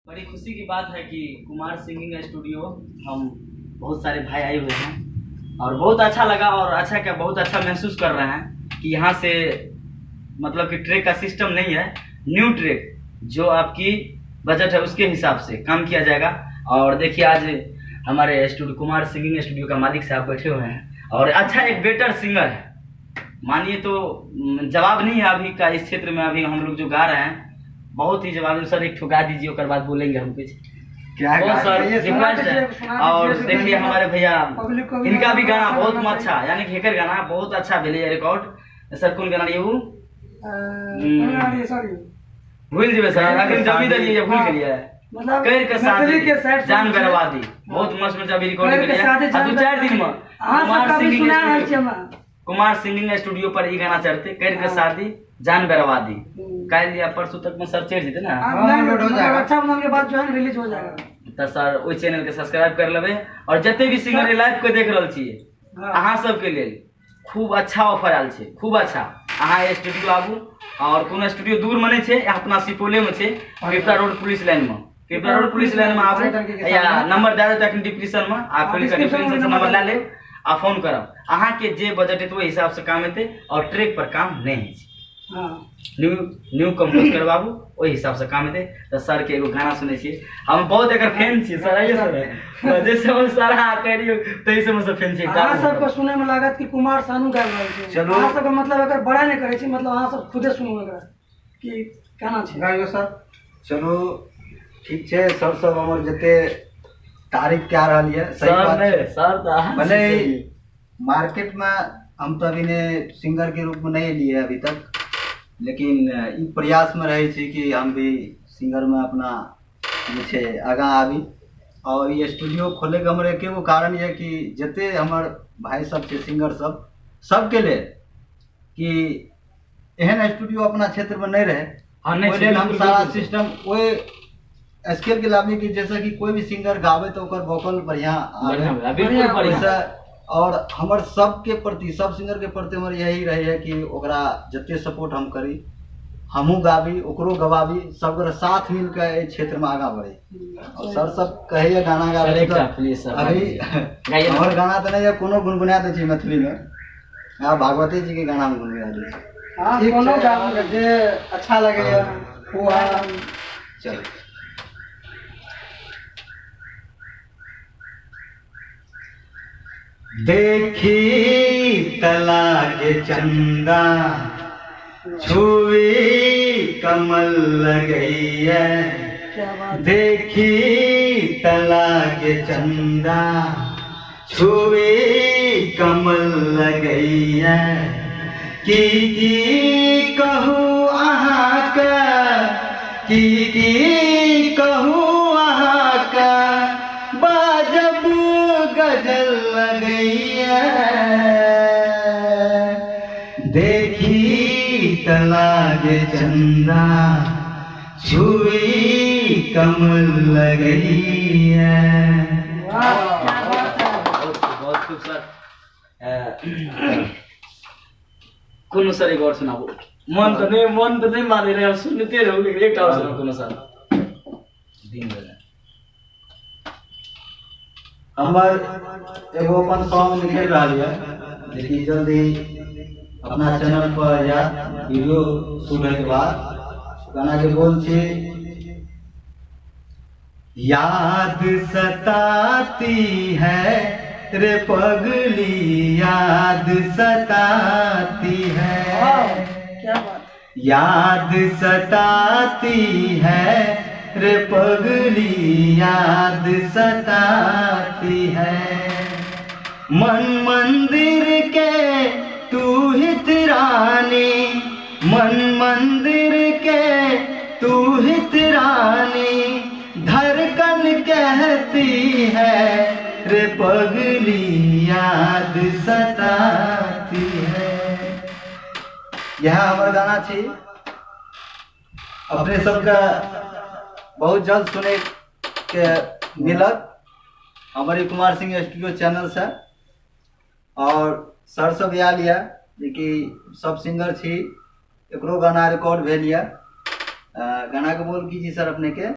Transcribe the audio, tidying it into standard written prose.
बड़ी खुशी की बात है कि कुमार सिंगिंग स्टूडियो हम बहुत सारे भाई आए हुए हैं और बहुत अच्छा लगा और अच्छा क्या बहुत अच्छा महसूस कर रहे हैं कि यहाँ से मतलब कि ट्रैक का सिस्टम नहीं है, न्यू ट्रैक जो आपकी बजट है उसके हिसाब से काम किया जाएगा। और देखिए आज हमारे स्टूडियो कुमार सिंगिंग स्टूडियो का मालिक साहब बैठे हुए हैं और अच्छा एक बेटर सिंगर है, मानिए तो जवाब नहीं है अभी का इस क्षेत्र में। अभी हम लोग जो गा रहे हैं बहुत ही जवाब है। सर एक ठुका दीजिए ओकर बाद बोलेंगे हम कुछ। क्या बहुत गा सर रही है? रिक्वेस्ट है। सुना और दीजिए, देखिए हमारे भैया पब्लिक को भी इनका भी गाना अच्छा बहुत लगना अच्छा, यानी कि एकर गाना बहुत अच्छा भेलै रिकॉर्ड। सर कोन गाना रहियै उ? सॉरी भूलि जेबै सर, अखन जमी देलियै भूलि गेलियै। मतलब कर के शादी मैथिली के साइड जान बर्बादी बहुत मस्त मस्त अभी रिकॉर्डिंग कर के भेलै शादी आ जान 2-4 दिन में अहाँ कुमार सबके अभी सिंगिंग सुना रहल छी स्टूडियो हम। कुमार सिंगिंग स्टूडियो पर ई गाना चढ़ते कर के शादी जान बर्बादी। काल्हि या परसों तक में सर चढ़ि जेतै ने। हाँ, हाँ, नहीं, अपलोड हो मतलब जाएगा। रक्षाबंधन के बाद जो है रिलीज हो जाएगा। तऽ सर ओहि चैनल के सब्सक्राइब कर लेबै और जते भी सिंगर लाइव के देख रहल छियै हाँ। अहाँ सबके लेल खूब अच्छा ऑफर आयल छै, खूब अच्छा। अहाँ स्टूडियो आबू और कोनो स्टूडियो दूर में नहीं छै, अपना सुपौले में छै, पिपरा रोड पुलिस लाइन में। पिपरा रोड पुलिस लाइन में आबू या नंबर दए देत अखन डिस्क्रिप्शन में, आ खोलि कऽ डिस्क्रिप्शन में डिस्क्रिप्शन से नंबर लए नंबर लेब आ फोन करब। अहाँके जे बजट हेतै ओहि हिसाब से काम हेतै और ट्रैक पर काम नहि होइ छै। हाँ। न्यू न्यू कंपोज करबाबू ओहि हिसाब से काम हेतै। तऽ सर के एगो गाना सुनै छियै, हम बहुत एकर फैन छियै सर। आइए सर, जे समय सर अहाँ करियौ ताहि समय से फैन छियै। अहाँ सबके सुनै में लागत कि कुमार सानू गाबि रहल छै। चलू। अहाँ सबके मतलब एकर बड़ा नहि करै छी, मतलब अहाँ सब खुदे सुनू एकरा कि केना छै। गाइयो सर। चलू ठीक छै सर, सब हमर जते तारीफ कए रहल यऽ सही सर बात नहि छै। सर तऽ अहाँ भले छी ही मार्केट में हम तो अभी ने सिंगर के रूप में नहीं लिए अभी तक, लेकिन ई प्रयास में रहे छी कि हम भी सिंगर में अपना जे छै आगाँ आबी। और ई स्टूडियो खोले के हमर एकेगो कारण यऽ कि जते हमर भाई सब छै सिंगर सब, सबके लेल कि एहन स्टूडियो अपना क्षेत्र में नहीं रहे। हाँ, नहीं ओहि छै, लेल हम बिल्कुल, सारा बिल्कुल। सिस्टम ओहि स्केल के लाबी कि जैसे कि कोई भी सिंगर गावे तो ओकर वोकल बढ़िया आवे। बढ़िया बढ़िया, बिल्कुल बढ़िया। ओहिसँ और हमर सबके प्रति, सब सिंगर के प्रति हमर यही रहे कि ओकरा जते सपोर्ट हम करी, हमहूँ गाबी ओकरो गवाबी, सब गोरा साथ मिल के एहि क्षेत्र में आगाँ बढ़े। और सर सब कहैया गाना सर गाबै एकटा तऽ प्लीज सर अभी गाइए ना। हमर गाना तऽ नहि यऽ, कोनो गुनगुना दै छी मैथिलीमे। हाँ, भागवती जी के गाना हम गुनगुना दै छी। हाँ, ठीक कोनो छै, गाबू। अहाँके जे अच्छा लगैया ओ अहाँ चलू। देखी तला के चंदा छुई कमल लगैया, क्या बात। देखी तला के चंदा छुई कमल लगैया, की की कहू अहाँके, की की कहू अहाँके, बाजब गजल लगैया। देखी तला के चंदा छुई कमल लगैया। वाह, क्या बात है। बहुत खूब, बहुत खूब सर। कोनो सर एगो और सुनाबू। मन तऽ नहि मानै रहै, हम सुनते रहू, लेकिन एकटा और सुनाबू कोनो सर। दिन भेलै। हमर एगो अपन सॉन्ग निकलि रहल यऽ, जेकि जल्दी अपना चैनल पर जायत वीडियो शूट होइके बाद। गाना के बोल छी, याद सताती है रे पगली, याद सताती है, वाह, क्या बात। याद सताती है रे पगली, याद सताती है, मन मंदिर के तू हित रानी, मन मंदिर के तू हित रानी, धड़कन कहती है रे पगली, याद सताती है। यह हमर गाना छी, अपने सबके बहुत जल्द सुने के मिलत हमर ई कुमार सिंह स्टूडियो चैनल से। और सर सब आयल यऽ जेकि सब सिंगर छी, एकरो गाना रिकॉर्ड भेल यऽ। गाना के बोल की छी सर अपने के?